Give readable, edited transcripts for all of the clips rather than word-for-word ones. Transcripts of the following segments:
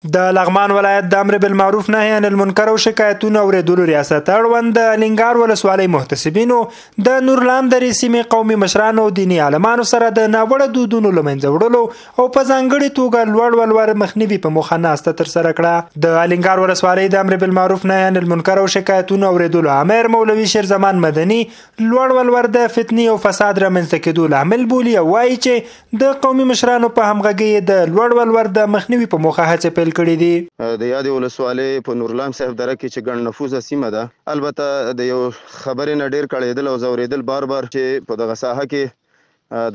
د لغمان ولایت د امر بالمعروف نهی عن المنکر او شکایتونو اورېدلو ریاست اړوند د الینګار ولسوالۍ محتسبینو د نورلام درې سیمې قومي مشرانو او دیني عالمانو سره د ناوړه دودونو له منځه وړلو او په ځانګړي توګه لوړ ولور مخنیوي په موخه ناسته ترسره کړه. د الینګار ولسوالۍ د امر بالمعروف نهی عن المنکر او شکایتونو اورېدلو امر مولوي شیرزمان مدني لوړ ولور د فتنې او فساد رامنځته کېدو لامل بولي او وایي چې د قومي مشرانو په همغږۍ یې د لوړ ولور د مخنیوي په موخه هڅې پیل کړې دي. د یادې ولسوالۍ په نورلام صاحب دره کې چې ګڼ نفوذه سیمه ده، البته د یو خبرې نه ډېر کړېدل او ځورېدل بار بار چې په دغه ساحه کې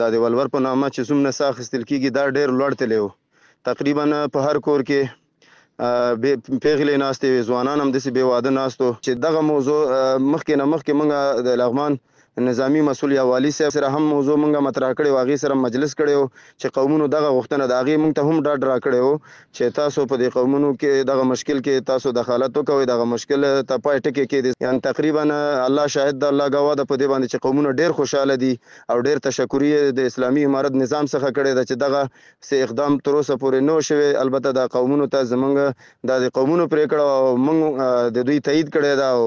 دا د ولور په نامه چې څومره څه اخیستل کېږي دا ډېر لوړ تللی و. تقریبا په هر کور کې پېغلې ناستې وې، ځوانان هم داسې بې واده ناست وو چې دغه موضوع مخکې نه مخکې موږ د لغمان نظامي مسول یا والي صاحب سره هم موضوع مونږ مطرح کړې وه، هغې سره مجلس کړی و چې قومونو دغه غوښتنه ده، هغې مونږ ته هم ډاډ راکړی و چې تاسو په دې قومونو کې دغه مشکل کې تاسو دخالت وکوئ، دغه مشکل ته پای ټکی کېږدئ. یعنې تقریبا الله شاهد ده، الله ګواه ده په دې باندې چې قومونه ډېر خوشحاله دي او ډېر تشکري یې د اسلامي امارت نظام څخه کړې ده چې دغه سې اقدام تر اوسه پورې نه و شوی. البته دا قومونو ته زمونږ دا د قومونو پرېکړه او مونږ د دوی تایید کړی ده او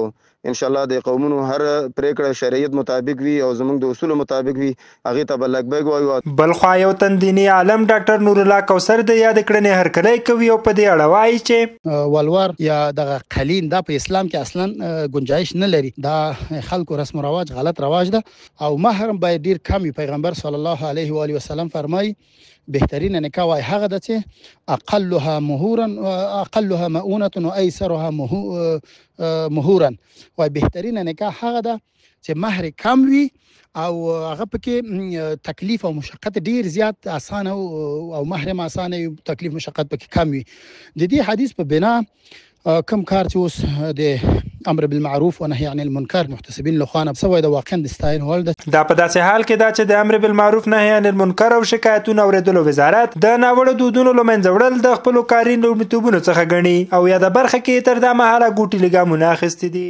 ان شاء الله د قومونو هر پرېکړه شریعت مطابق وي او زموږ د اصولو مطابق وي، هغې ته به لبیک وایو. بلخوا یو تن دیني عالم ډاکټر نورالله کوثر د یادې کړنې هرکلی کوي او په دې اړه وایي چې ولور یا دغه قلین دا په اسلام کې اصلا ګنجایش نه لري، دا خلکو رسم و رواج غلط رواج ده او مهر هم باید ډیر کم وي. پیغمبر صلی الله علیه و آله وسلم فرمایي بهترینه نکاح وای هغه ده چې اقلها مهورا اقلها مؤونه و ایسرها مهورا، وای بهترینه نکاح هغه ده چې مهر کم وي او هغه پکې تکلیف او مشقت ډیر زیات اسانه او مهر هم اسانه وي، تکلیف مشقت پکې کم وي. د دې حدیث په بنا کوم کار چې اوس د امر بالمعروف و نهی عن المنکر محتسبین له خوا نه سوی ده واقعا د ستاینې وړ ده. دا په داسې حال کې ده چې د امر بالمعروف نهی عن المنکر او شکایتونو اورېدلو وزارت د ناوړه دودونو له منځه وړل د خپلو کاري لومړیتوبونو څخه ګڼي او یاده برخه کې یې تر دا مهاله ګوټي ګامونه اخیستي دي.